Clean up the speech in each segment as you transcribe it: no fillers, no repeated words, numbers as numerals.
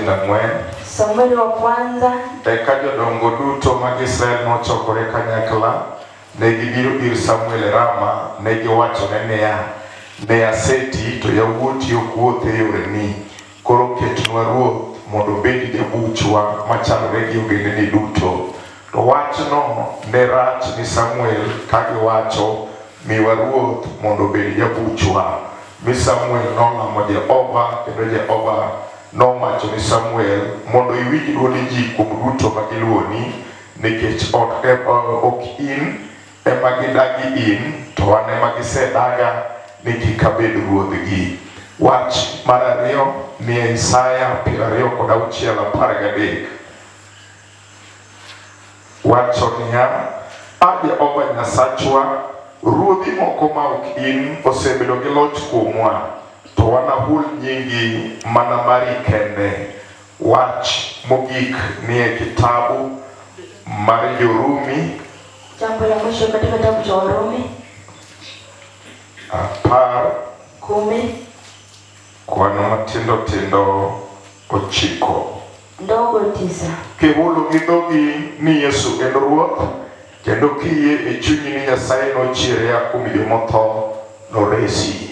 matindo 4. Samueli wa kwanza. Eka jodongo duto mag Israel nochokore kanyakla, ne gibiro ir Samuel Rama, ne giwachone niya, ne aseti to yawuoti ok wuoth e yoreni. Koro ketnwa ruoth mondo obed jabuchwa machalore gi ogendini duto. To wachno ne rach ni Samuel kagiwacho, miwa ruoth mondo obed jabuchwa. Mi Samuel nolamo Jehova, kendo Jehova nowacho ni Samuel mondo iwinj dwond ji kuom duto ma giluwoni, nikech ok in ema gidagi in, to an ema gisedaga ni kik abed ruodhgi. Wach mar ariyo ni e Isaya 26:13. Wacho niya, A Jehova Nyasachwa, ruodhi moko ma ok in osebedo gi loch kuomwa, to wanahul nyingi mana mari kende. Wach mogik ni e kitabu mar Jorumi. Jambo la mwisho katika kitabu cha Warumi 10 10 kwano matindo tindo 9 ndogo 9. Kihulo gi dhogi ni Yesu en Ruoth, kendo kiyie e chunyi ni Nyasaye nochiere a kuom jomotho, noresi.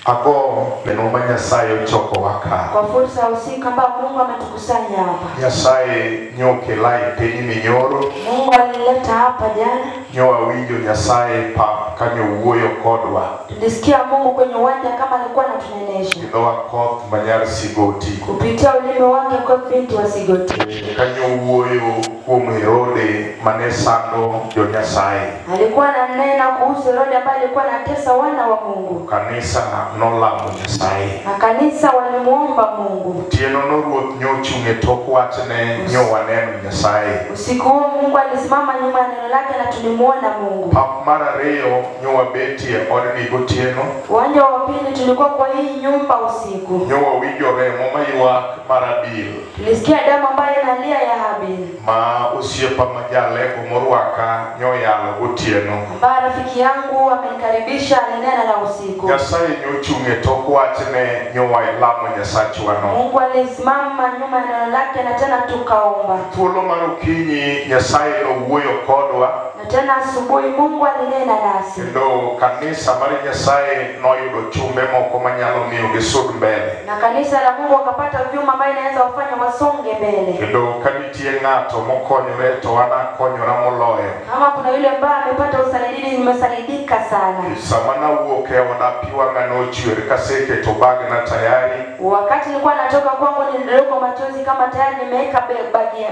Ago neno ma Nyasaye ochokowa ka. Kwa fursa ya usiku ambao Mungu ametukusanya hapa. Nyasaye nyokela e piny minyoro. Mungu alileta hapa jana. Nyo awinjo Nyasaye pap kanyo wuoyo kodwa. Tulisikia Mungu kwenye uwanja kama alikuwa anatunenesha. Dhowa koth manyar Sigoti. Kupitia ulimi wake kwa binti wa Sigoti. Kanyo wuoyo kuom Herode mane sando jo Nyasaye. Alikuwa ananena kuhusu Herode ambaye alikuwa anatesa wana wa Mungu. Kanisa nolamo Nyasaye. Na kanisa walimuomba Mungu. Otieno no ruoth nyochung' e tok wachne nyowaneno Nyasaye. Usiku huo Mungu alisimama nyuma ya neno lake na tulimuona Mungu. Pap mar ariyo nyowabetie odni gotieno. Uwanja wa pili tulikuwa kwa hii nyumba usiku. Nyowawinjo remo maywak mar Abil. Tulisikia damu ambayo inalia ya Habil. Ma osiepa ma jaleko morwaka nyoyalo gotieno. Ambaye rafiki yangu amenikaribisha alinena na usiku. Nyasaye nyochung' e tok wachne nyowalamo Nyasachwano. Mungu alisimama nyuma ya neno lake na tena tukaomba. Thuolo mar okinyi Nyasaye nowuoyo kodwa. Na tena asubuhi Mungu alinena nasi. Kendo kanisa mar Nyasaye noyudo chumbe moko manyalo miyo gisud mbele. Na kanisa la Mungu wakapata vyuma ambayo inaweza wafanya wasonge mbele. Kendo ka nitie ng'ato mokonyore to an akonyora moloyo. Kama kuna yule ambaye amepata usaidizi, nimesaidika sana. Sama nawuok e oda pi wang'a nochwer kaseketo bagna tayari. Wakati nilikuwa natoka kwangu nilidondokwa machozi kama tayari nimeweka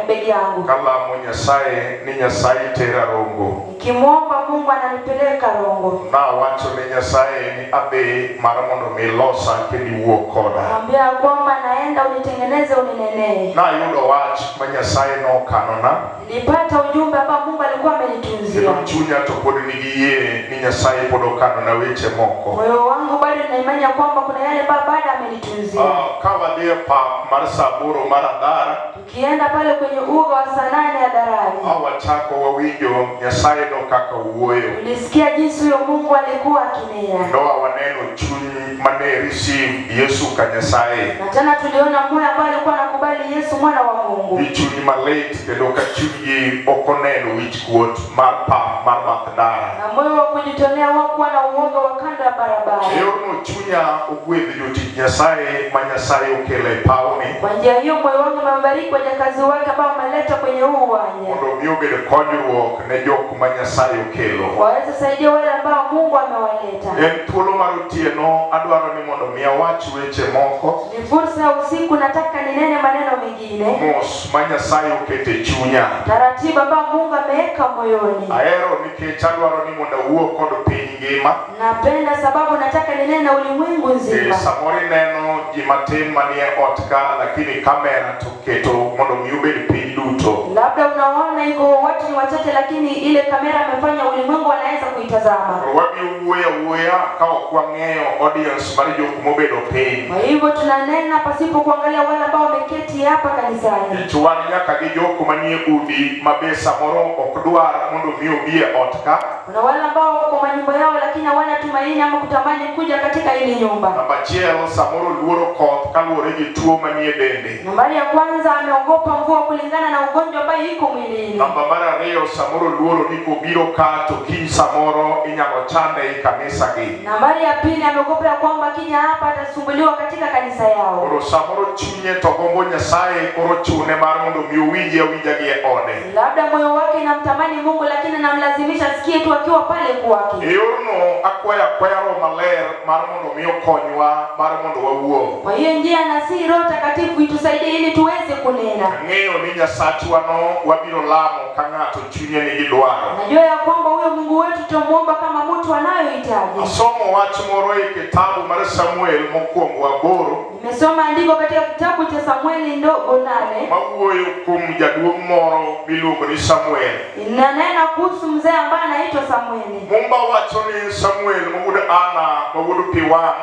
begi yangu. Kalamo Nyasaye ni Nyasaye tera Rongo. Nikimwomba Mungu ananipeleka Rongo. Nawacho ne Nyasaye ni adhi mar mondo mi losa kendo iwuo koda. Naambia kwamba naenda unitengeneze uninenee. Nayudo wach ma Nyasaye nokanona. Nilipata ujumbe ambao Mungu alikuwa amenitunzia. Kendo chunya to pod nigi yie ni Nyasaye pod okanona weche moko. Moyo wangu bado nina imani ya kwamba kuna yale ambayo bado amenitunzia. Ka wadhi e pap mar saa 8 mar adhara, tukienda pale kwenye uga wa saa 8 hadharani, wachako wawinjo Nyasaye no kaka wuoyo. Tulisikia jinsi huyo Mungu alikuwa akinena. Ndoa waneno chuny mane receive Yesu ka Nyasaye. Na tena tuliona moyo ambao alikuwa anakubali Yesu mwana wa Mungu. Gi chuny malit kendo ka chunygi ok oneno wich kuot mar pap mar bath ndara. Na moyo wa kujitolea hawakuwa na uoga wa kando ya barabara. Yorno chunya ogwedho jotich Nyasaye ma Nyasaye okelo e pawni. Kwa njia hiyo moyo wangu umebariki wajakazi wake ambao wameleta kwenye huu uwanja. Mondo mi obed konyruok ne jok ma Nyasaye okelo. Waweze saidia wale ambao Mungu amewaleta. En thuolo mar otieno adwaro ni mondo mi awach weche moko. Ni fursa ya usiku nataka ninene maneno mengine. Mos ma Nyasaye oketo e chunya. Taratibu ambao Mungu ameweka moyoni. Ahero nikech adwaro ni mondo awuo kod piny ngima. Napenda sababu nataka ninene na ulimwengu nzima. Samoro ineno ji matin manie ot ka, lakini kamera to keto mondo mi obed piny duto. Labda unaona iko watu ni wachache, lakini ile kamera amefanya ulimwengu wanaweza kuitazama. Wabiro wuoyo awuoya ka ok wang'eyo audience mar jok mobedo piny. Kwa hivyo tunanena pasipo kuangalia wale ambao wameketi hapa kanisani. Nikech wan nyaka gi jok manie udi ma be samoro ok dwar mondo mi obi e ot ka. Kuna wale ambao wako kwa manyumba yao lakini hawana tumaini ama kutamani kuja katika hili nyumba. Namba achiel, samoro luoro koth kaluwore gi tuo manie dende. Nambari ya kwanza, ameogopa mvua kulingana na ugonjwa ambayo iko mwilini. Namba mar ariyo, samoro luoro ni kobiro ka to kiny samoro inyalo chande e kanisa gi. Nambari ya pili, ameogopa ya kwamba akija hapa atasumbuliwa katika kanisa yao. Koro samoro chunye to gombo Nyasaye, koro chune mar mondo mi owinje awinja gi e ode. Labda moyo wake inamtamani Mungu lakini anamlazimisha asikie tu akiwa pale kwake. E yorno akwayo akwaya Roho Maler mar mondo mi okonywa mar mondo wawuo. Kwa hiyo njia na si Roho Takatifu itusaidie ili tuweze kunena. Ang'eyo ni Nyasachwano wabiro lamo ka ng'ato chunye nigi dwaro. Najua ya kwamba huyo Mungu wetu tutamuomba kama mtu anayohitaji. Asomo wach moro e kitabu mar Samuel mokwongo 8. Nimesoma andiko katika kitabu cha Samueli ndogo 8 mawuoyo kuom jaduong' moro miluongo ni Samuel. Inanena kuhusu mzee ambaye anaitwa Samueli. Mumba wacho ni Samuel mawuod Ana mawuod Piwan.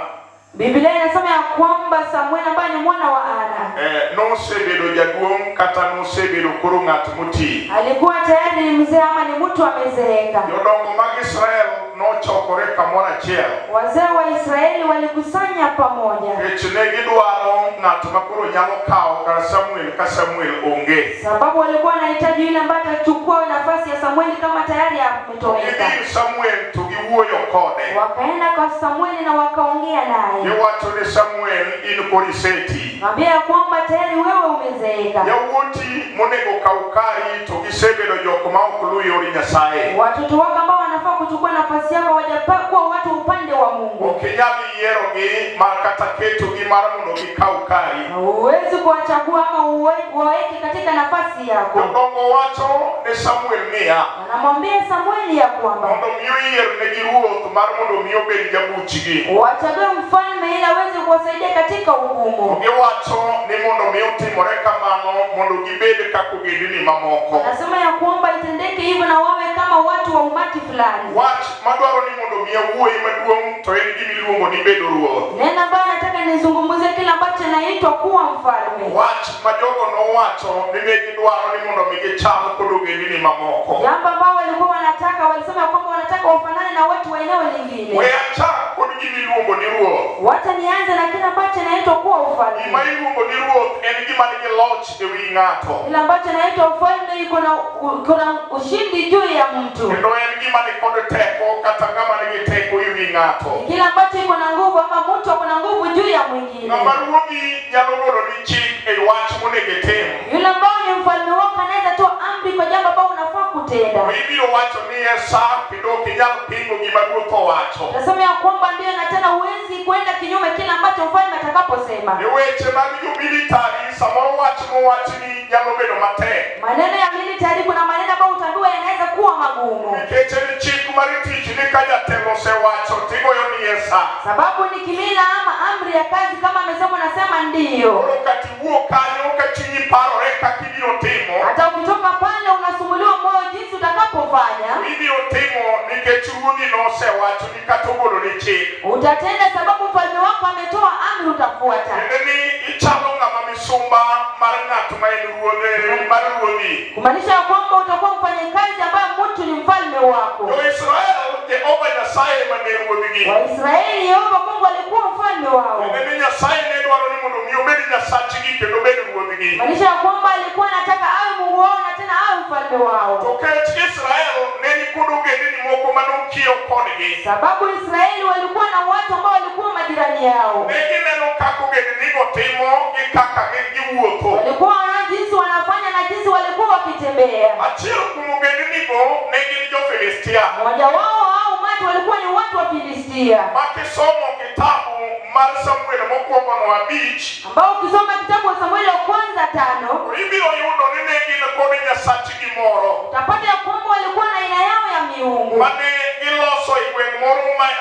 Biblia inasema ya kwamba Samuel ambaye ni mwana wa Ana nosebedo jaduong' kata nosebedo koro ng'at moti. Alikuwa tayari ni mzee ama ni mtu amezeeka. Jodongo mag Israel nochokore kamoro achiel. Wazee wa Israeli walikusanya pamoja. Nikech ne gidwaro ng'at ma koro nyalo kawo kar Samuel ka Samuel onge. Sababu walikuwa wanahitaji yule ambaye atachukua nafasi ya Samuel kama tayari ametoweka. Gidhi Samuel to giwuoyo kode. Wakaenda kwa Samuel na wakaongea naye. Giwacho ne Samuel, in koro iseti. Mwambia ya kwamba tayari wewe umezeeka. Yawuoti monego kaw kari to gisebedo jok ma ok luw yor Nyasaye. Watoto wako ambao wanafaa kuchukua nafasi yako hawajakuwa watu upande wa Mungu. Ok inyal yierogi mar kata ketogi mar mondo gikaw kari. Huwezi kuwachagua ama uwaweke katika nafasi yako. Jodongo wacho ne Samuel niya, Anamwambia Samueli ya kwamba mondo mi oyiernegi ruoth mar mondo mi obed jabuchgi. wachague mfalme ili aweze kuwasaidia katika hukumu. Giwacho ni mondo mi otimore kamano mondo gibed kaka ogendini mamoko. Anasema ya kwamba itendeke hivyo na wawe kama watu wa umati fulani. Wach madwaro ni mondo mi awuoyi maduong' to en gimiluongo ni bedo ruoth. Neno ambayo nataka nizungumzie kile ambacho naitwa kuwa mfalme. Wach ma jogo nowacho ni ne gidwaro ni mondo mi gichal kod ogendini mamoko. Jambo ambao walikuwa wanataka, walisema kwamba wanataka wafanane na watu wa eneo lingine. We achak kod gimiluongo ni ruoth. Wacha nianze na kile ambacho naitwa kuwa ufalme. Gima iluongo ni ruoth en gima nigi loch e wi ng'ato. Kile ambacho naitwa ufalme iko na ushindi juu ya mtu. Kendo en gima nikod teko kata ng'ama nigi teko e wi ng'ato. Kile ambacho iko na nguvu ama mtu ako na nguvu juu ya mwingine. Ng'ama ruodhi nyalo golo ni chik e wach monego itim. Yule ambao ni mfalme wako anaweza toa amri kwa jambo ambalo unafaa kutenda. Ibiro wacho ni e sa kendo ok inyal pingo gima ruoth owacho. Nasema ya kwamba ndio na tena huwezi kwenda kinyume kile ambacho mfalme atakaposema. E weche mag jo military samoro wach mowachni nyalo bedo matek. Maneno ya military, kuna maneno ambayo utandua yanaweza kuwa magumu. Nikech en chik mar tich ni ka jatelo osewacho tigoyo ni e sa. Sababu ni kimila ama amri ya kazi, kama amesema unasema ndio. Koro kata iwuok kanyo ka chunyi parore kaka ibiro timo. Hata ukitoka pale unasumbuliwa moyo jinsi utakapofanya. Ibiro timo nikech ruodhi nosewacho ni kata ogolo ni chik. Utatenda sababu mfalme wako ametoa amri, utafuata. Tiende ni ichalo ng'ama misumba mar ng'at ma en ruodhe mar ruodhi. Kumaanisha ya kwamba utakuwa mfanyakazi ambaye mtu ni mfalme wako. Jo-Israel, Jehova Nyasaye ema ne ruodhgi. Waisraeli, Yehova Mungu alikuwa mfalme wao. Tiende ni Nyasaye ne dwaro ni mondo mi obed Nyasachgi kendo obed ruodhgi. Kumaanisha ya kwamba alikuwa anataka awe Mungu wao na tena awe mfalme wao. To kech Israel ne nikod ogendini moko manokiyo kodgi. Sababu Israeli walikuwa na watu ambao walikuwa majirani yao. Ne gineno kaka ogendinigo timo gi kaka giwuotho. Walikuwa wanaona jinsi wanafanya na jinsi walikuwa wakitembea. Achiel kuom ogendinigo ne gin jo-Filistia. Mmoja wao au umati walikuwa ni watu wa Filistia. Ma kisomo kitabu mar Samuel mokwongo no 5, ambao ukisoma kitabu cha Samueli wa kwanza 5, ibiro yudo ni ne gin kod nyasachgi moro utapata ya kwamba walikuwa na aina yao ya miungu mane giloso e gweng' moro mar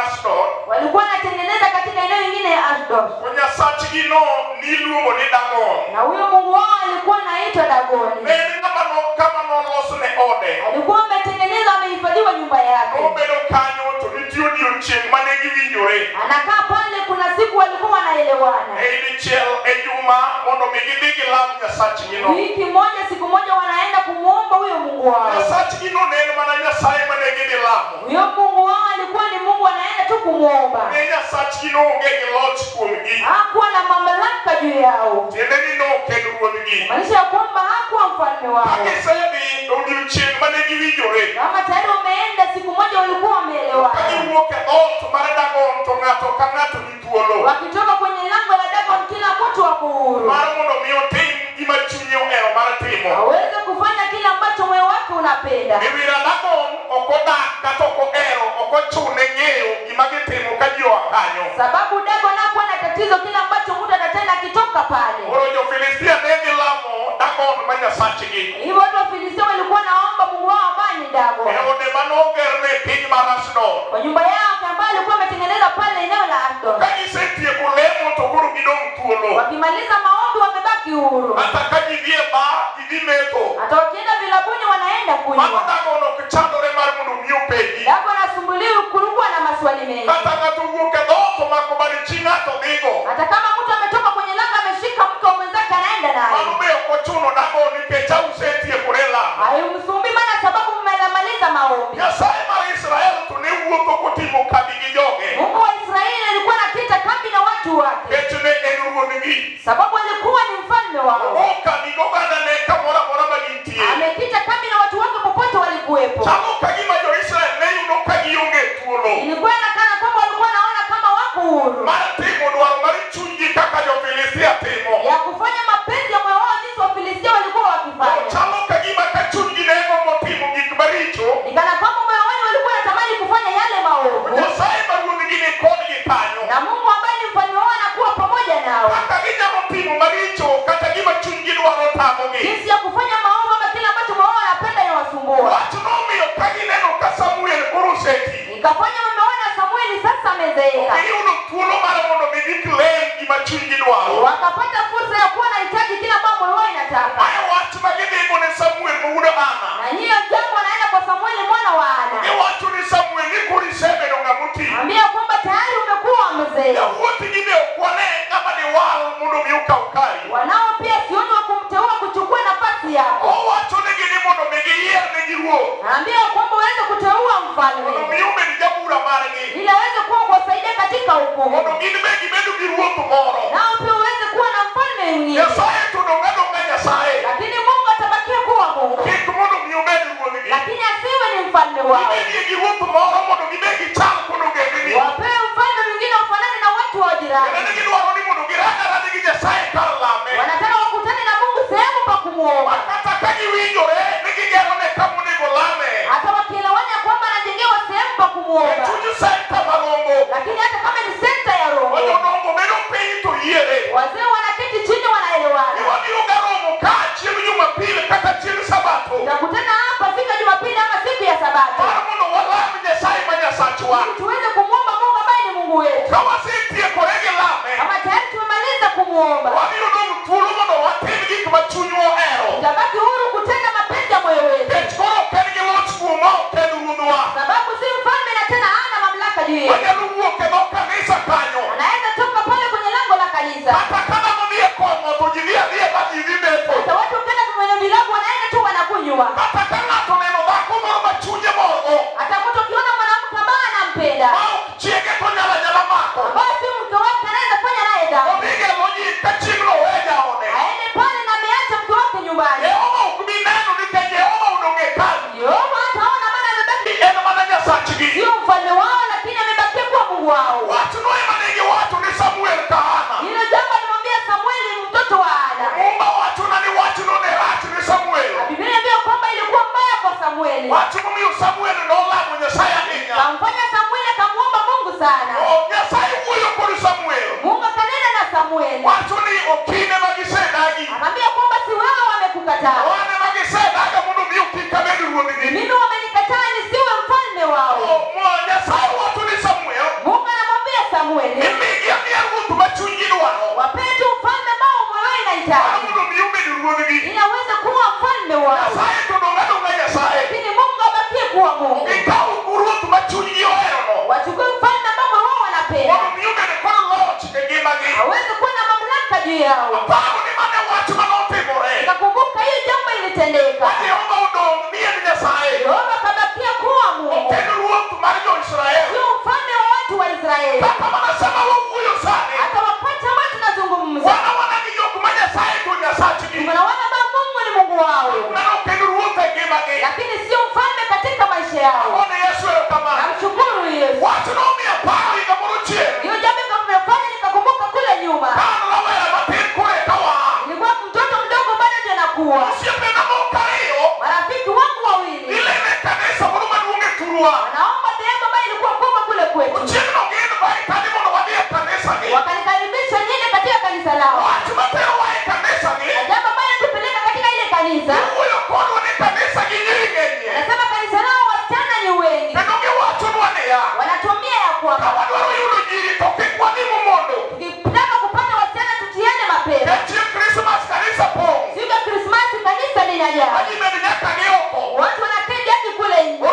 Ashdod. Walikuwa wanatengeneza katika eneo lingine ya Ashdod. To nyasachgi no niluongo ni Dagon. Na huyo mungu wao alikuwa anaitwa Dagoni. Ne en ng'ama kama nolosne ode. Alikuwa ametengeneza, amehifadhiwa nyumba yake. Nobedo kanyo to nitie odiechieng' mane giwinjore. Anakaa pale, kuna siku walikuwa wanaelewana. E dichiel e juma mangima mondo mi gidhi gilam Nyasachgino. Wiki moja, siku moja wanaenda kumuomba huyo Mungu wao. Nyasachgino ne en mana Nyasaye mane gidhi lamo. Huyo Mungu wao alikuwa ni Mungu anaenda tu kumuomba. Ne Nyasachgino onge gi loch kuomgi. Hakuwa na mamlaka juu yao. Tiende ni nok en ruodhgi. Maanisha ya kwamba hakuwa mfalme wao. Ka gisedhi odiochieng' mane giwinjore, Kama tayari wameenda siku moja walikuwa ka wameelewana. giwuok e dhoot mar Dagon to ng'ato ka ng'ato ni thuolo Wakitoka kwenye lango la Dagon kila mtu ako huru. mar mondo mi otim gima chunye ohero mar timo. Aweze kufanya kile ambacho moyo wake unapenda. Miwira Dagon ok odak kata ok ohero, ok ochune ng'eyo gima gitimo ka ji oa kanyo. Sababu Dagon hakuwa na tatizo kile ambacho mtu atatenda akitoka pale. Koro jo-Filistia ne dhi lamo Dagon ma nyasachgi. Hivyo watu wa Filistia walikuwa naomba Mungu wao ambaye ni E Dagon. ode manogerne e piny mar Ashdod. Kwa nyumba yao ambayo alikuwa ametengeneza pale eneo la Ashdod. Ka gisetieko lemo to koro gidong' thuolo. Wakimaliza maombi wamebaki huru. Kata ka ji dhi e bar, ji dhi metho. Hata wakienda vilabuni wanaenda Mano kunywa. Dagon ok chandore mar mondo mi openji. Dagon asumbuliwi kulikuwa na maswali mengi. Kata ng'ato owuok e dhoot omako bad chi ng'ato dhigo. Hata kama mtu ametoka kwenye lango ameshika mke wa mwenzake anaenda naye. Mano be ok ochuno Dagon nikech ausetiekore lamo. Haimsumbii maana sababu mmemaliza maombi. Nyasaye mar Israel to ne wuotho kotimo kambi gi joge. Mungu wa Israeli alikuwa anakita kambi na watu wake. Nikech ne en ruodhgi. Sababu alikuwa ni mfalme wao. Ogo kambi gogandane kamoro amora ma gintie. Amekita kambi na watu wake popote walikuwepo. Chalo ka gima jo-Israel ne yudo ka gionge thuolo Ilikuwa inakana kwamba walikuwa wanaona kama wako huru mar timo dwaro mar chunygi kaka jo-Filistia timo. ya kufanya mapenzi ya moyo wao jinsi Wafilistia walikuwa wakifanya. Chalo ka gima ka chunygi ne gombo timo gik maricho, Ni kana kwamba moyo wao walikuwa wanatamani kufanya yale maovu, Nyasaye ma ruodhgi ni kodgi kanyo. na Mungu ambaye ni mfalme wao anakuwa pamoja nao. Kaka ginyalo timo maricho kata gima chunygi dwaro tamogi. Jinsi ya kufanya maovu ama kile ambacho moyo wao wanapenda inawasumbua. Wach nomiyo ka gineno ka Samuel koro oseti, Ikafanya wameona Samueli sasa amezeeka, giyudo thuolo mar mondo mi giclaim gima chunygi dwaro. wakapata fursa ya kuwa wanahitaji kile ambacho moyo wao inataka. Mae wach ma gidhigo ne Samuel ma wuod Ana. Na hiyo jambo anaenda kwa Samueli mwana wa Ana, Giwacho ni Samuel ni koro isebedo ng'ama oti. ambia kwamba tayari umekuwa mzee, Yawuoti gi be ok wane ng'ama diwal mondo mi okaw kari. wanao pia sioni wa kumteua kuchukua nafasi yako. Owachonegi ni mondo mi giyier negi ruoth. Naambia kwamba uweze kuteua Mondo mfalme mi obed jabura margi. ili aweze kuwa kuwasaidia katika hukumu, Mondo gin be gibedo gi ruoth moro. nao pia uweze kuwa na mfalme mwingine. Nyasaye to dong' adong'a Nyasaye. Lakini Mungu atabakia kuwa Mungu, Kik mondo mi obed ruodhgi. lakini asiwe ni mfalme wao. Gibedie gi ruoth moro mondo gibed gichal kod ogendini. Wapewe mfalme mwingine ufanane na watu wa Kendo jirani. ne gidwaro ni mondo girad arada gi Nyasaye kar lame. Wanataka wakutane na Mungu sehemu pa kumuomba, Kata ka giwinjore ni gigerone kama onego lame. hata wakielewana kwamba anajengewa sehemu pa E kumuomba, chuny senta marombo. lakini hata kama ni senta ya Roho, Jodongo bedo piny to yiere. wazee wanaketi chini wanaelewana. Wabiro ga romo ka chieng' Jumapil kata chieng' Sabato. Tutakutana hapa siku ya Jumapili ama siku ya Sabato Mar mondo walam Nyasaye ma Nyasachwa. ili tuweze kumuomba Mungu ambaye ni Mungu wetu. Ka wasetiekore gi lame, Kama tayari tumemaliza kumuomba, wabiro dong' thuolo mondo watim gik ma chunywa ohero. tutabaki huru kutenda mapenzi ya moyo wetu, Nikech koro ok en gi loch kuomwa, ok en ruodhwa. sababu si mfalme na tena hana mamlaka juu yetu. Wanyalo wuok e dho kanisa kanyo. Anaweza toka pale kwenye lango la kanisa, Kata ka dhano dhi e kong'o to ji dhi adhiya ba ji dhi metho. hata watu ukienda kwenye vilabu wanaenda tu wanakunywa. Kata ka ng'ato oneno dhako moro ma chunye morgo, Hata mtu ukiona mwanamke ambaye anampenda ma ok chiege to nyalo anyala mako. ambaye si mke wake, anaweza fanya naye dhambi, Odhi gelo ji ka chieng'no owe jaode. aende pale na ameacha mke wake nyumbani. Jehova ok bi neno nikech Jehova odong' e kambi. Yehova hataona maana amebaki En mana Nyasachgi. sio mfalme wao, lakini amebakia kuwa Mungu wao. Wachno ema ne giwacho ni Samuel ka Hana. Hilo jambo alimwambia Samueli mtoto wa Ana. Muma wachona ni wachno ne rach ni Samuel. Biblia inaambia kwamba ilikuwa mbaya kwa Samueli, Wach momiyo Samuel nolamo Nyasaye ahinya. kamfanya Samueli akamuomba Mungu sana. O Nyasaye wuoyo kod Samuel. Mungu akanena na Samueli Wacho ni okine ma gisedagi. akamwambia kwamba si wewe wamekukataa, Wan ema gisedaga mondo mi kik abed ruodhgi. mimi wamenikataa nisiwe mfalme wao. Nyasaye wacho ni Samuel, Mungu anamwambia Samueli, imigi amiya ruoth ma chunygi dwaro. wapee tu mfalme ambao moyo wao Mar inahitaji, mondo mi obed ruodhgi. ili aweze kuwa mfalme wao. Nyasaye to dong' adong'a Nyasaye. Lakini Mungu abakie kuwa Mungu, Gikaw ruoth ma chunygi oherono. wachukue mfalme ambao moyo wao wanapenda, Mondo mi obed kod loch e ngimagi. aweze kuwa na mamlaka juu juu yao. Nikakumbuka hiyo jambo ilitendeka. Yehova kabakia kuwa Mungu, sio mfalme wa watu wa Israeli. Hata wakati ambao tunazungumza, tunaona ambao Mungu ni Mungu wao, lakini sio mfalme katika maisha yao. Namshukuru Yesu. Hiyo jambo ikamfanya nikakumbuka kule nyuma. Nilikuwa mtoto mdogo bado ndio nakuwa. Marafiki wangu wawili wanaomba dhehebu ambayo ilikuwa kubwa kule kwetu. Wakanikaribisha niende katika kanisa lao. Na jambo ambalo litupeleka katika ile kanisa, anasema kanisa lao wasichana ni wengi. Wanatumia ya kwamba tukitaka kupata wasichana tutiane mapema. Siku ya Krismasi kanisa linajaa. Watu wanaketi hadi kule nje.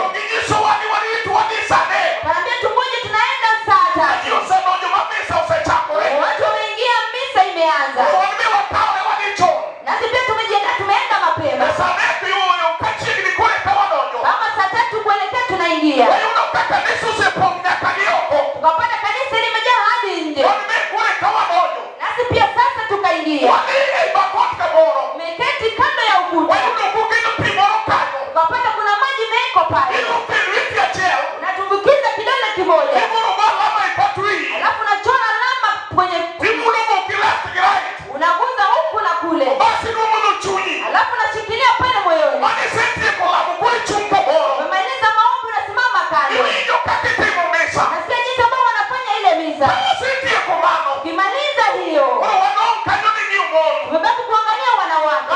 Wanaambia tungoje, tunaenda saa 3. Watu wameingia, misa imeanza. Nasi pia tumejiandaa, tumeenda mapema. Kama saa 3 kuelekea tunaingia. Tukapata kanisa limejaa hadi nje. Nasi pia sasa tukaingia. Tumeketi kando ya ukuta. Tukapata kuna maji meko pale. Unatumbukiza kidole kimoja, alafu unachora alama kwenye, unaguza huku na kule, alafu unashikilia pale moyoni. Umemaliza maombi, unasimama kando. Nasikia jinsi ambao wanafanya ile misa. Ukimaliza hiyo, umebaki kuangalia wanawake.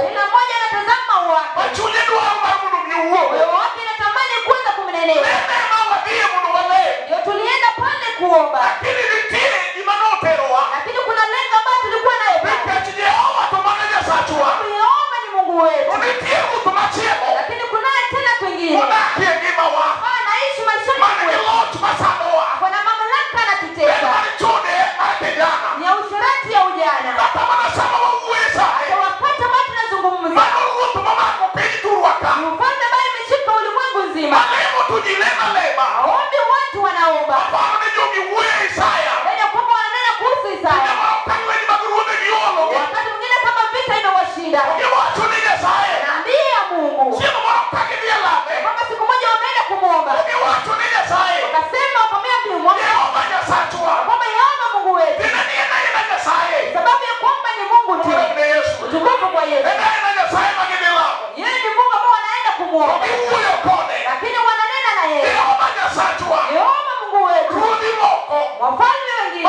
Kila mmoja anatazama wake. Moyo wake inatamani kuweza kumnenea. Ndio tulienda pale kuomba. Lakini kuna lengo ambalo tulikuwa nayo pale. Yehova ni Mungu wetu. Lakini kunaye tena kwingine ambaye anaishi maishani mwetu. Kuna mamlaka anatutesa. Ni ya usherati ya ujana. Hata wakati ambao tunazungumza, ni ufalme ambaye imeshika ulimwengu nzima. Maombi watu wanaomba. Ndio kwamba wananena kuhusu Isaya. Wakati mwingine kama vita imewashinda, naambia Mungu kwamba siku moja wameenda kumuomba, wakasema wakamwambia Mungu kwamba Yehova Mungu wetu, sababu ya kwamba ni Mungu tu. Utukufu kwa Yesu. Yeye ni Mungu ambao wanaenda kumuomba, lakini wananena na yeye. Yehova Mungu wetu. Wafalme wengine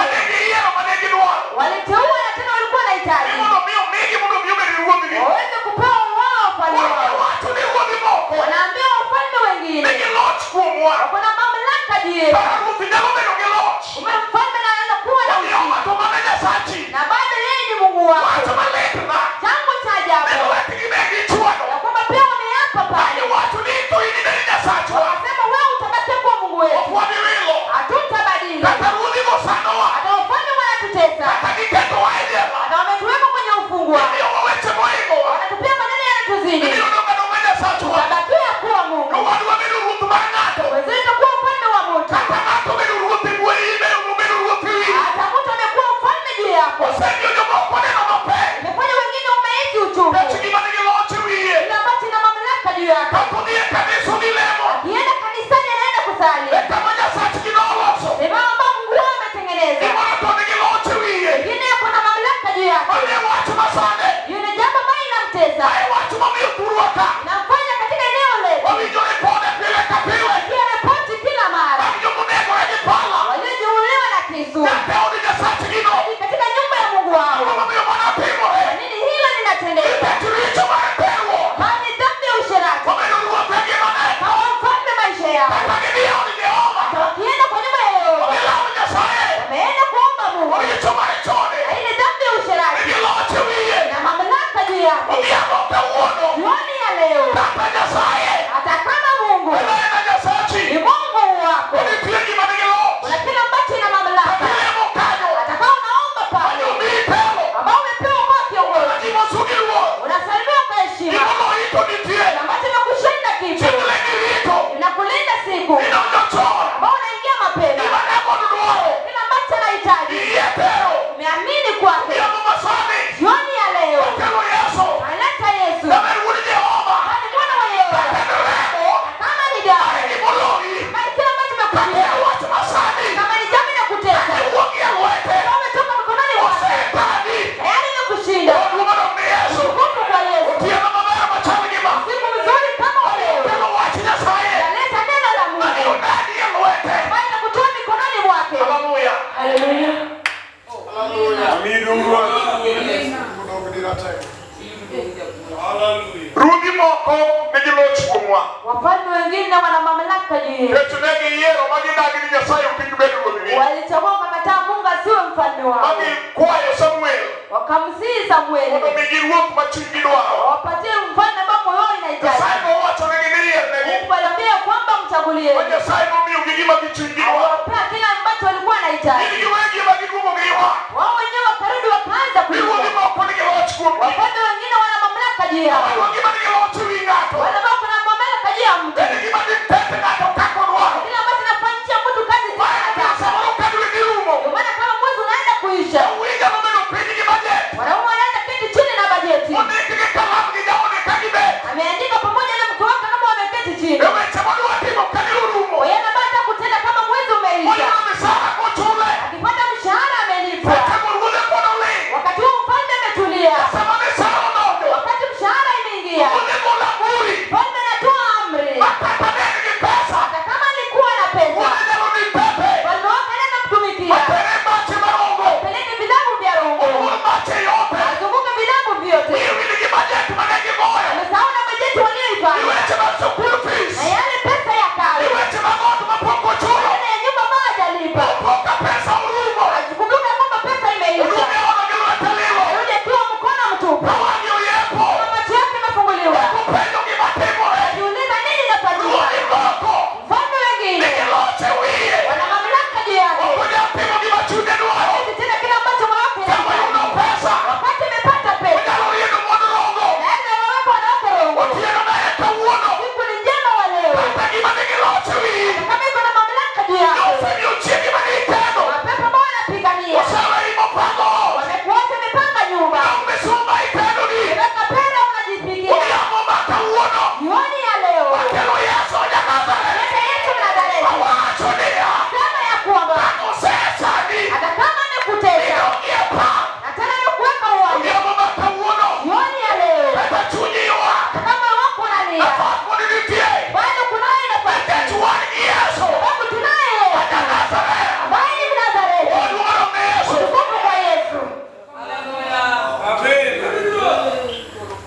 waliteua na tena walikuwa wanahitaji waweze kupewa wao wafalme wao. Wanaambia wafalme wengine wako na mamlaka juu yetu. Mfalme anaweza kuwa na ushindi, na bado yeye ni Mungu wako. Jambo cha ajabu ya kwamba pia wameapa pale, wakasema wewe utabaki kuwa Mungu wetu, hatutabadili. Hata wafalme wanatutesa na wametuweka kwenye ufungwa, wanatupia maneno yanatuzidi. Utabakia kuwa Mungu. Wenzetu kuwa mfalme wa mtu. Hata mtu amekuwa mfalme juu yako. Imefanya wengine umehisi uchungu. Kila ambacho ina mamlaka juu yako. Akienda kanisani anaenda kusali. Sema ambao Mungu wao ametengeneza. Wengine yako na mamlaka juu yake. Hiyo ni jambo ambayo inamtesa. Inamfanya katika eneo letu. Pia ripoti kila mara. Waliojeruhiwa na kisu. Katika nyumba ya Mungu wao. Kwa nini hilo linatendeka? Kwani dhambi ya usherati kawa mfalme maisha yao. Hata wakienda kwa nyumba ya Yehova, wameenda kuomba Mungu. Na ile dhambi ya usherati na mamlaka juu yake. Jioni ya leo, hata kama Mungu ni Mungu wako, kuna kile ambacho ina mamlaka. Hata kama unaomba pale, Ruodhi moko nigi loch kuomwa. Wafalme wengine wana mamlaka juu yetu. Nikech ne giyiero ma gidagi ni Nyasaye kik bed ruodhgi. Walichagua wakakataa Mungu asiwe mfalme wao. Ma gikwayo Samuel Wakamsihi Samueli mondo omigi ruoth ma chunygi dwaro. wapatie mfalme ambao moyo wao inahitaji. Nyasaye nowachonegi ni yiernegi. Mungu aliwaambia kwamba mchagulie. Ma Nyasaye nomiyogi gima gichunygi dwaro. Aliwapea kila ambacho walikuwa wanahitaji. Gin giwegi ema giduogo giywak. Wao wenyewe wakarudi wakaanza Ni kulia. ruodhi moko nigi loch kuomgi. Wafalme wengine wana mamlaka juu yao. Ruodhi ma nigi loch ewi ng'ato. Wale ambao kuna mamlaka juu ya mtu. Bende gima ditete ng'ato kaka odwaro. Kile ambacho kinafanyisha mtu kazi Ma en anataka. samoro ka dwe dhi rumo. Ndio maana kama mwezi unaenda kuisha, Jawinja nobedo piny gi bajet. wanaume wanaenda keti chini na bajeti. Ondik gi kalam gi jaode ka gibet. Ameandika pamoja na mke wake kama wameketi chini. E weche modwa timo ka dwe orumo. Kwa hiyo anataka kutenda kama mwezi umeisha. Oyudo misara kochule. Akipata mshahara amelipwa. Seche mo ruodhe pod oling'. Wakati huo mfalme ametulia. Sama misara odonjo. Wakati mshahara imeingia, Ruodhe golo amri. mfalme anatoa amri. Ma kata ne en gi pesa. Hata kama alikuwa na pesa, Ruodhe nyalo ni pepe. mfalme wake anaenda kumtumikia. Otere mache marongo. Peleke vilabu vya rongo. Ogol mache yote. Azunguke vilabu vyote. Wiye wil gi bajet mane gigoyo. Amesahau na bajeti Gi walioifanya. weche mag school fees. Na yale pesa ya Gi karo. weche mag ot mapok ochulo. Tena ya nyumba ambayo hajalipa. Opo ka pesa orumo. Ajikumbuka kwamba pesa imeisha. Oduogo e ode gi lwete lilo. Arudi akiwa mkono mtupu. Ka wang'e oyepo. Kama macho yake imefunguliwa. Openjo gima timore. Ajiuliza nini inafanyika. Ruodhi moko Mfalme wengine nigi loch e wiye. wana mamlaka juu yake. Ok onyal timo gima chunye dwaro. Hawezi tena kile ambacho moyo wake Sama unahitaji. oyudo pesa, Wakati amepata pesa, onyalo riedo mond rongo. naweza waweka wanawake rongo. Otieno naye kawuono. Siku ni njema wa leo. Kata gima nigi loch e wiyi. Kama iko na mamlaka juu yako. Osemiyo chiegi mane itedo. Mapepo ambao wanapigania. Oseweyi mopango ot. Wamekuacha umepanga nyumba. Dong misumba itedoni. Umeweka pera unajipigia. Odhiambo ma kawuono. Jioni ya leo. Akelo Yesu ja Nazareth. Leta Yesu Nazareti. Awacho niya. Sema ya kwamba Kaka osesandi. hata kama amekutesa Idongie pap. na tena amekuweka uwanja. Odhiambo ma kawuono. Jioni ya leo. Kata chunyi ywak. Hata kama wako unalia, Nafas pod nitie. bado kunayo nafasi. Nikech wan gi Yesu. Sababu tunaye Yesu Ja Nazareth. ambaye ni Mnazareti. Oluoro ne Yesu. Utukufu kwa Yesu.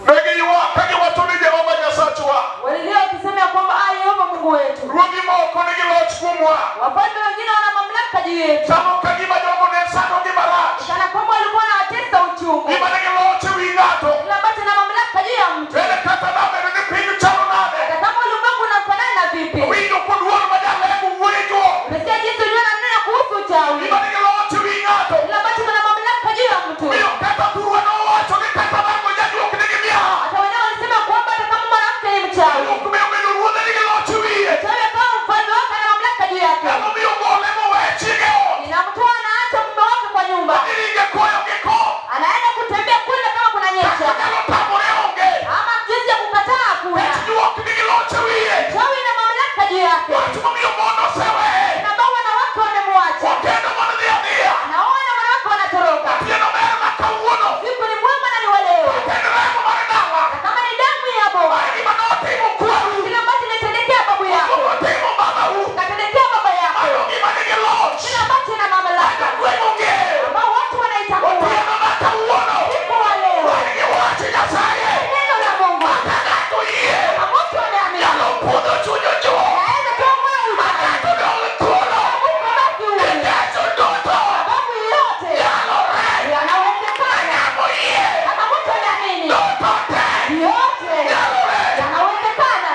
Ne giywak ka giwacho ni Jehova Nyasachwa. Walilia wakisema ya kwamba ah, Yehova Mungu wetu. Ruodhi moko nigi loch kuomwa. Wafalme wengine wana mamlaka juu yetu. Chalo ka gima jogo ne sandogi marach. Kana kwamba walikuwa wanawatesa uchungu. Gima nigi loch ewi ng'ato. Kile ambacho na mamlaka juu ya mtu. Bende kata nabedo ni piny chalo nade. Hata kama ulimwengu unafanana na vipi. Winjo kod wuon ma jalemo wuoyo juok. Umesikia jinsi ulivyo kuhusu uchawi. Gima nigi loch ewi ng'ato. Kile ambacho kuna mamlaka juu ya mtu. Miyo kata thurwa nowacho ni kata bango jajuok nigi miaha. Hata wenyewe walisema kwamba hata kama mwanamke ni mchawi. Jajuok miyo bedo ruodhe nigi loch e wiye. Mchawi akawa mfalme wake ana mamlaka juu yake. Emomiyo gole mowe chiege ot. Ninamtoa anaacha mume wake kwa nyumba. Odhi koyo gi koth. Anaenda kutembea kule kama kuna Kaka nyesha. nyalo tamore onge. Ama jinsi ya kukataa hakuna. Nikech juok nigi loch e wiye. Mchawi na mamlaka juu yake. Wach momiyo mon oseweye. Na ambao wanawake wamemwacha. Okendo mondo dhi adhiya. Naona wanawake wanatoroka. Otieno ber ma kawuono. Siku ni mwema na ni wa leo. En remo mar dala. Na kama ni damu ya baba. Mar gima notimo kwaru. Kile ambacho ilitendekea babu yako. Otimo babau. Katendekea baba yako. Mano gima nigi loch. Kile ambacho ina mamlaka. Jogweng' ong'eyo. Ambao watu wanaitambua. Otieno ma kawuono. Siku wa leo. Wan gi wach Nyasaye. Neno la Mungu. Ka ng'ato oyie. Kama mtu ameamini. Nyalo pudho chuny ojuok. Naweza toa moyo Ma uchawi. ng'ato dong' thuolo. Mungu abaki huru. Nikech duto Sababu yote nyalore. yanawezekana. Ng'ama oyie. Kama mtu ameamini. Duto te Yote nyalore. yanawezekana.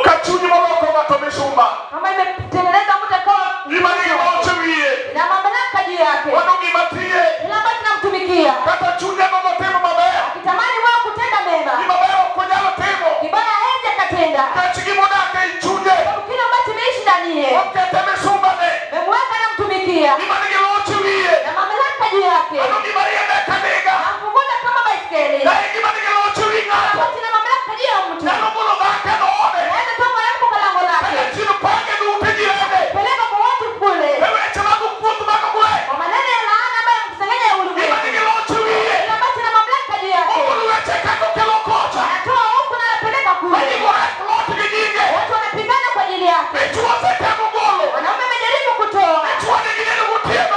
Ka chuny moloko ng'ato misumba. Kama imetengeneza mtu akawa Gima nigi loch e wiye. ina mamlaka juu yake. Mano gima tiye. Kile ambacho namtumikia. Kata chunye gombo timo maber. Akitamani wewe kutenda mema. Gima ber ok onyal timo. Kibaya hawezi akatenda. Nikech gimodak ei chunye. Sababu kile ambacho imeishi ndani yake. Okete misumbane. Memweka namtumikia. Gima nigi loch e wiye. Na mamlaka juu yake. Mano gima riembe ka ndiga. Namfukuza kama baiskeli. Na e gima nigi loch e wi ng'ato. Ambacho ina mamlaka juu ya mtu. Nyalo golo dhako e dhoode. Naweza toa mwanamke kwa lango Kata lake. chien pange duto jirende. Peleka kwa watu kule. E weche mag kuoth mag gweng'. Kwa maneno ya laana ambayo mkusanyanya ya Gima ulimwengu. nigi loch e wiye. Kile ambacho ina mamlaka juu yake. Ogolo weche kaka okelo kocha. Anatoa huku na anapeleka kule. Onyingo rek lot gi nyinge. Watu wanapigana kwa ajili yake. Dichuo osetemo golo. Wanaume wamejaribu kutoa. Dichuo nigi neno gotieno.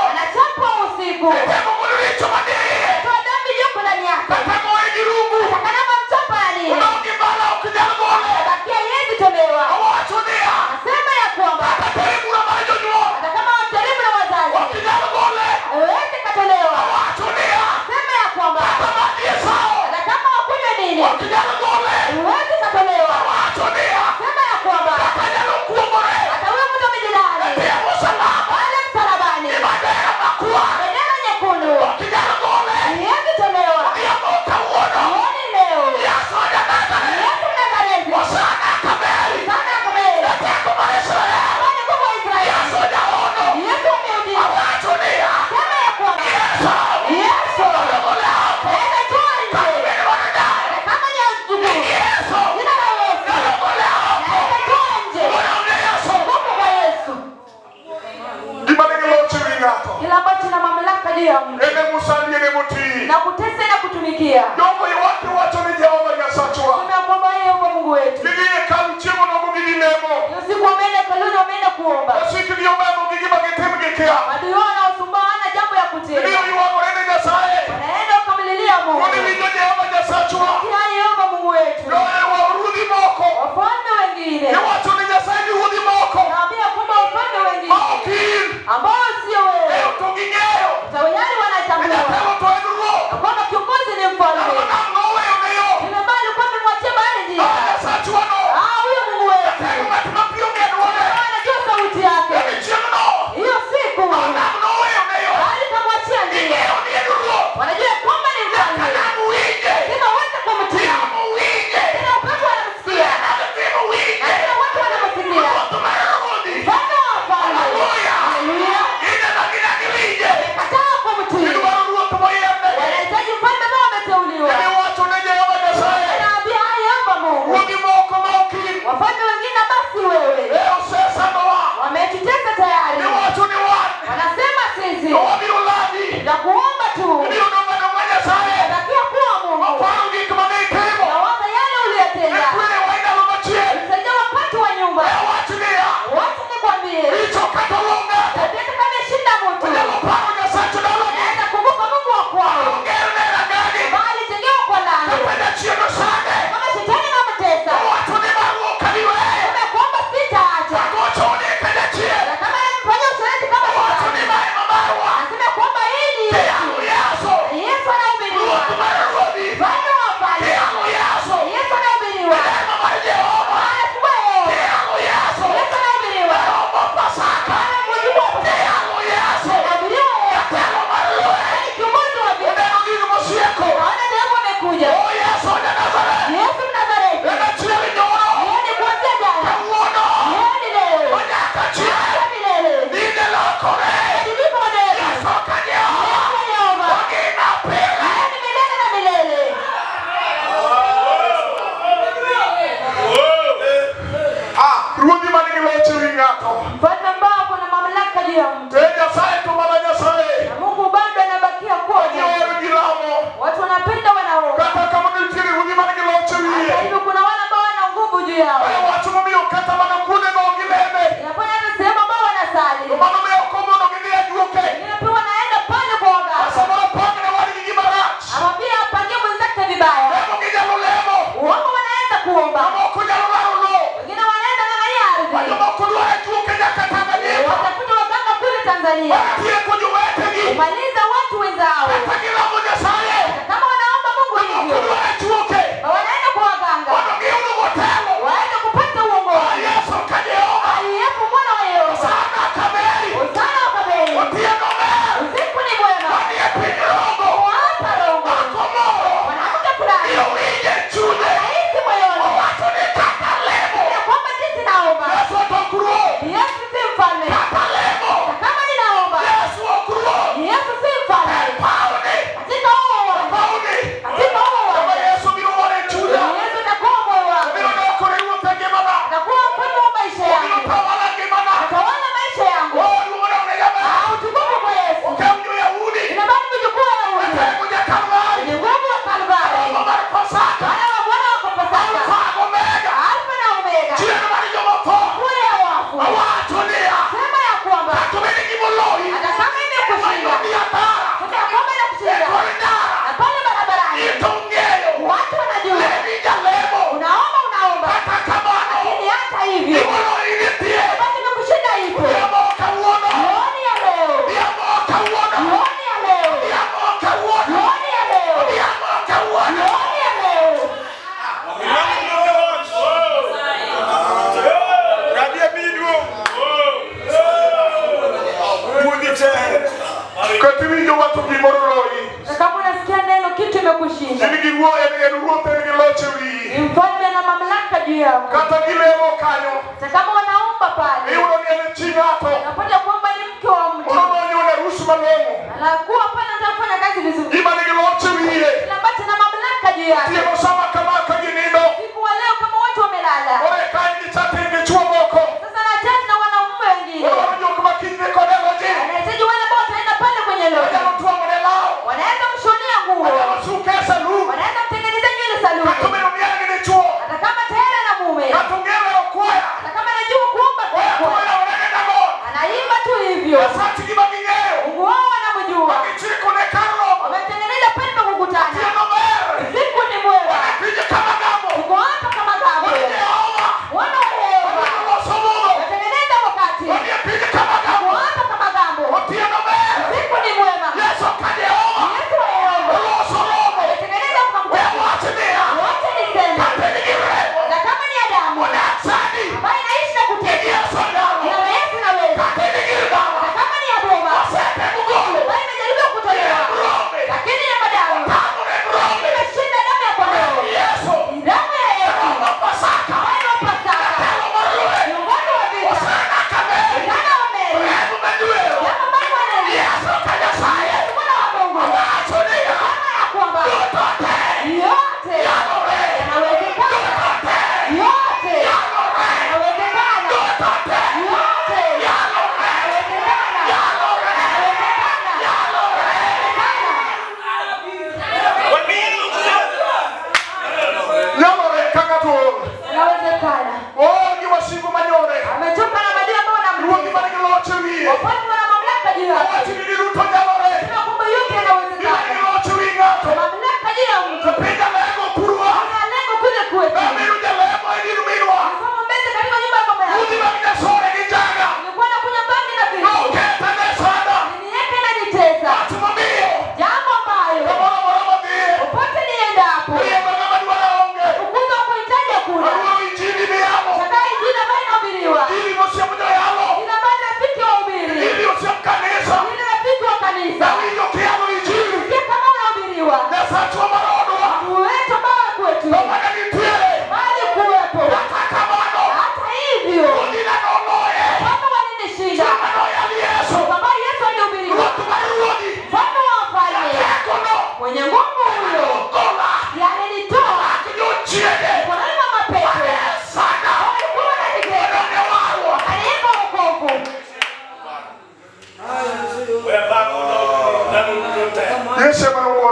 mosandi ne moti. Na kutesa na kutumikia. Jogo iwacho wacho ni Jehova Nyasachwa. Tunaomba Yehova Mungu wetu. Gidhi e hekalu chiemo nogo gidhi lemo. Usiku wameenda hekaluni wameenda kuomba. Wasik gi omemo gi gima gitim gikia. Adui wao wanaosumbua hawana jambo ya kutenda. Gibiro ywagore ne Nyasaye. Wanaenda wakamlilia Mungu. Mondo iwinjo Jehova Nyasachwa. Sikia Yehova Mungu wetu. Loyewa ruodhi moko. Wafalme wengine. Iwacho ni Nyasaye ni ruodhi moko. Naambia kwamba wafalme wengine Ma ok in. ambao sio wewe. Ng'eyo to ging'eyo. Tayari wanatambua Jatelo to en ruoth. na kwamba kiongozi ni mfalme. Nam noweyo ne yo. Yule ambaye alikuwa amemwachia bahari njia. Ah, Nyasachwa no. Ah, huyo Mungu wetu. Jatelo ng'at ma pi ong'e dwonde. Ambaye anajua sauti yake. E chieng'no. Hiyo siku Nam noweyo ne yo. bahari ikamwachia njia. Ging'eyo ni en ruoth. Wanajua kwamba ni Nyaka mfalme. nam winje. Lazima wote kumtii. Yamo winje. Kila upepo wanamsikia. Timo Na winje. kila watu wanamsikia. Ruoth mar ruodhi. Mfalme wa wafalme. Haleluya. Haleluya. Gineno gidagi winje. Wamekataa kumtii. Gidwaro ruoth moyiernegi. Wanahitaji mfalme ambao wameteuliwa. Giwacho ne Jehova Nyasaye. Wanaambia haya Yehova Mungu. Ruodhi moko ma ok in. Wafalme wengine basi wewe. E osesandowa. Wametutesa tayari. Giwacho ni wan. Wanasema sisi To wabiro lami. tutakuomba tu. Ibiro dongo adonga Nyasaye. Takiwa kuwa Mungu. Waparo gik mane itimo. Nawaza yale E uliyotenda. kwerewa e ndalo machien. Ulisaidia wakati wa nyuma. E wach niya. Wacha nikwambie. Richo kata lo ng'ato. Tabia kama imeshinda mtu. Onyalo paro Nyasach dalagi. Naweza kumbuka Mungu wa kwao. Oger ne rangagi. Ambaye alitengewa kwa lango. Kata jachien osande. Kama shetani anamtesa. Owacho ni maruok kabiweye. Sema kwamba sitaacha. Agochone ka jachien. Na kama anamfanyia usaliti kama Owacho ni shetani. ma ema marwa. Anasema kwamba hii ni Yesu. Tiango Yesu. Yesu anahubiriwa. Ruoth mar ruodhi. Mfalme wa wafalme. Tiango Yesu. Yesu anahubiriwa. Neema mar Jehova. Anafungua yeye. Tiango Yesu. Yesu anahubiriwa. Rombo Pasaka. Ana mujibu wa Tiango Yesu. Anahubiriwa yeye. Jatelo mar lweny. Yaani kiongozi wa vita. Oneno gik mosieko. Naona dhehebu amekuja. O Yesu ja Nazareth. Yesu Mnazareti. En achiel nyoro. Yeye ni kuanzia jana. Kawuono. Yeye ni leo. Onyaka chieng'. Hata milele. Dinde lokore. Badiliko madhehebu. Yesu ka Jehova. Yesu wa Yehova. Ogina pile. Yeye ni milele na milele. Ruodhi man gi loch ewi ng'ato. Mfalme ambao ako na mamlaka juu ya mtu. E Nyasaye to mana Nyasaye. Na Mungu bado anabakia kuwa Ji Mungu. ohero ji lamo. Watu wanapenda wanaomba. Kata kamano nitiere ruodhi man gi loch e wiye. Hata hivyo kuna wale ambao wana nguvu juu yao. E wach momiyo kata mana kuondego ok gileme. Inafanya hata sehemu ambao wanasali. To mano miyo ok omono gidhi e ajuoke. Wengine pia wanaenda pale kwa waganga. Samoro pangne wadgi gima rach. Anamwambia apangie mwenzake vibaya. Lemo ginyalo lemo. Uongo wanaenda kuomba. Mamoko nyalo laro lowo. Wengine wanaenda ng'ang'ania Ma ardhi. jomoko dwaro ajuoke nyaka Tanganyika. Watafuta waganga kule Tanzania. Tieko jowetegi. Kumaliza watu wenzao. Kata gilamo Nyasaye. Na kama wanaomba Mungu Jomoko hivyo, dwaro ajuoke. na wanaenda kwa waganga. Mondo giyud otelo. Waende kupata uongozi. Yesu ka Jehova. Aliyepo mwana wa Yehova. Hosana Kaberi. Hosana wa Babeli. Otieno ber. Usiku ni mwema. Manie piny Rongo. Hapa Rongo. Dhako moro. Mwanamke fulani Iwinje chunye. anahisi moyoni Owacho ni kata lemo. ya kwamba jinsi naomba. Yesu to ok ruoth. Yesu si mfalme. Kata lemo. Na kama ninaomba, Yesu ok ruoth. Yesu si mfalme. Pauni. Katika huo uwanja, Pauni. katika huo Kama uwanja, Yesu biro wuon e chunya. Yesu atakuwa moyo wangu. Obiro doko ne ruoth e ngimana. Atakuwa mfalme wa maisha Obiro yangu. tawala ngimana. Atawala maisha yangu. Oh, luong ne jaber. Ah, utukufu kwa Yesu. Okew jo-Yahudi. Inabaki kuchukua Wayahudi. Atego ja-Kalvari. Ni nguvu wa Kalvari. Romo mar Pasaka. Wana wa Bwana wako Pasaka. Alfa gi Omega. Alfa na Omega. Chier mar jomotho. Kule ya wafu. Awacho niya. Sema ya kwamba Kata obed ni gimoloyi. hata kama imekushinda, Mayodi atara. sema ya kwamba E inakushinda. kor ndara. Na pale barabarani In to ong'eyo. watu wanajua. Lemi jalemo. Unaomba unaomba. Kata kamano. Lakini hata hivyo Gimoloyi nitie. bado imekushinda ipo. Odhiambo kawuono. Jioni ya leo. Odhiambo kawuono. Jioni ya leo. Odhiambo kawuono. Jioni ya leo. Odhiambo kawuono. Jioni ya leo. Kata iwinjo wacho gimoro loyi. Na kama unasikia neno kitu imekushinda. In gi ruoth en ruoth en gi loch e wiyi. Ni mfalme na mamlaka juu yako. Kata gilemo kanyo. Hata kama wanaomba pale, Iyudo ni en chi ng'ato. unapata kwamba ni mke wa mtu. Odonjo e arus malong'o. Anakuwa pale anataka kufanya kazi vizuri. Gima nigi loch e wiye. Kila ambacho na mamlaka juu yake. Otieno sama kama ka ginindo. Siku wa leo kama watu wamelala. Koro e kanyo gichatin gi chuo moko. Sasa anacheza na wanaume wengine. Odwaro jok ma kiny dhi kode loji. Anahitaji wale ambao wataenda pale kwenye lori. Onyalo twang'o ne law. Wanaweza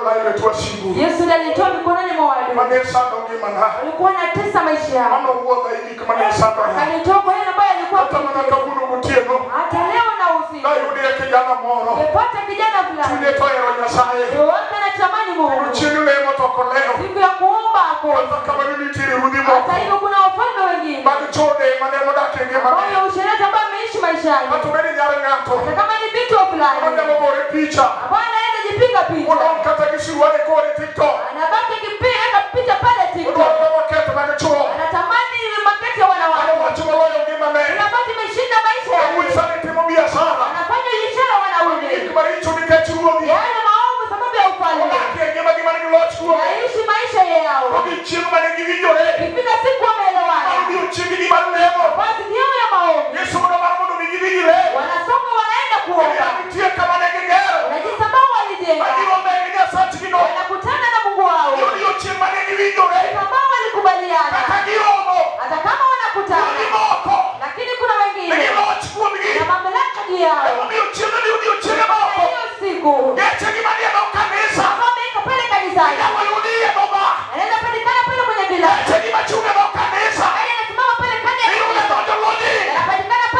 nogola e lwet wasigu. Yesu ndiye alitoa mikononi mwa adui. Mane sando ngimana. Walikuwa wanatesa maisha yao. Manowuodha e gik mane sandona. Akanitoa kwa yale ambayo alikuwa Kata mana kawuono gotieno. Hata leo na usiku. Nayudie kijana moro. Nimepata kijana fulani. Chunye to ohero Nyasaye. Wote anatamani Mungu. Chieng' lemo to ok olewo. Siku ya kuomba hakuna. Kata kamano nitiere ruodhi moko. Hata hivyo kuna wafalme wengine. Mag chode mane odak e ngimane. Ambao usherati ambao ameishi maisha yake. Kata obed ni nyar ng'ato. Hata kama ni binti wa fulani. Onyalo gore picha. Ambao anaweza jipiga picha. Odong' kata gi suruali kore TikTok. Anabaki akipiga picha pale TikTok. Odwaro makete mag chwo. Anatamani makete ya wanawake. Mano wach moloyo ngimane. Unapata imeshinda maisha yake. Yawuoyi sani timo biashara. Anafanya biashara wanaume. Gik maricho nikech ruodhi. Yale maovu sababu ya ufalme. Odak e ngimagi man gi loch kuome. Naishi maisha yao. To gi chieng' mane giwinjore. Ikifika siku wameelewana. Mano odiechienggi mar lemo. Basi yao ya maombi. Gisudo mar mondo mi gidhi gilem. Wanasonga wanaenda kuomba. Nitie kama ne gigero. Na jinsi ambao walijenga. Ma girome gi Nyasachgino. Wanakutana na Mungu wao. Ni odiechieng' mane giwinjore. Ambao walikubaliana. Kata giromo. Hata kama wanakutana. Ruodhi moko. Lakini kuna wengine. Nigi loch kuomgi. Na mamlaka juu yao. Emomiyo chieng'no ni odiechienge moko. Hiyo siku. Gechegi manie dho kanisa. Ambao wameweka pale kanisani. Inyalo yudi e dho bar. Anaweza patikana pale kwenye vilabu. Gechegi machung' e dho kanisa. Yaani anasimama pale kando ya Iyudo e kanisa. dho jolony. Anapatikana pale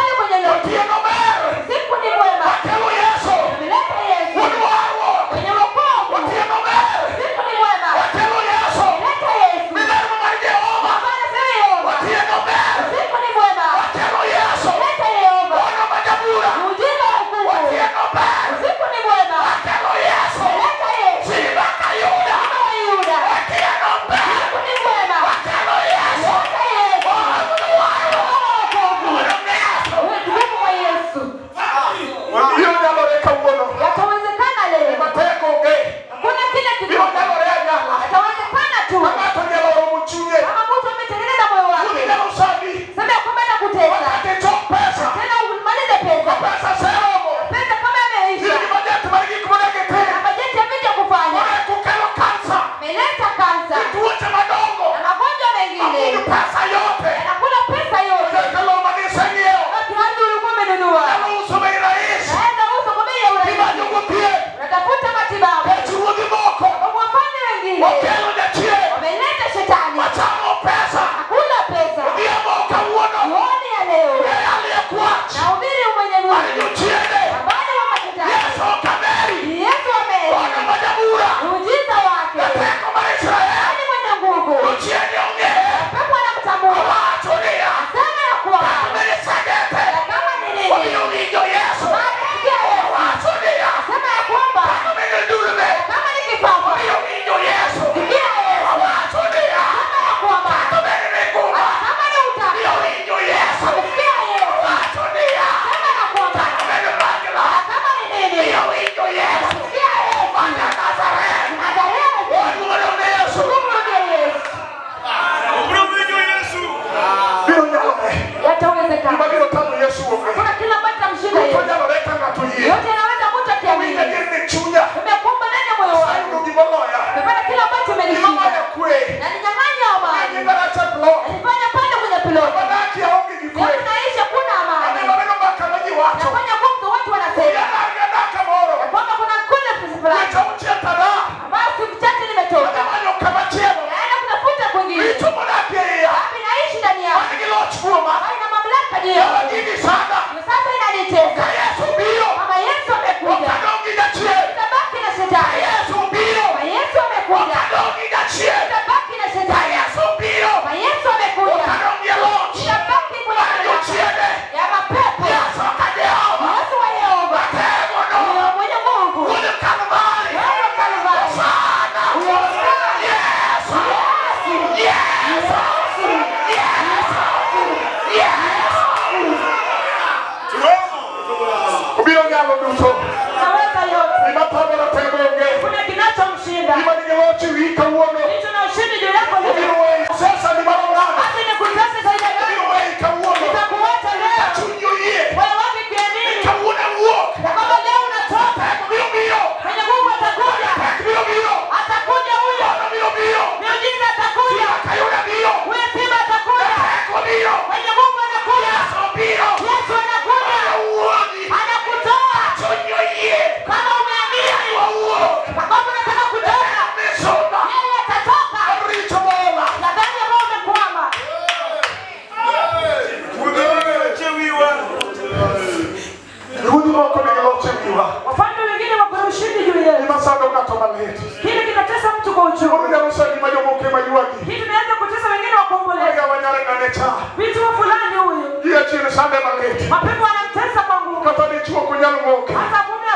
malit. Kile kinatesa mtu kwa uchungu. Gimoro nyalo sandi ma jomoko ema ywagi. Kitu kinaweza kutesa wengine wakuomboleza. Oya wanyare ng'ane cha. Vitu fulani huyu. Ji achien sande malit. Mapepo anamtesa kwa nguvu. Kata dichuo ok onyal moke. Hata mume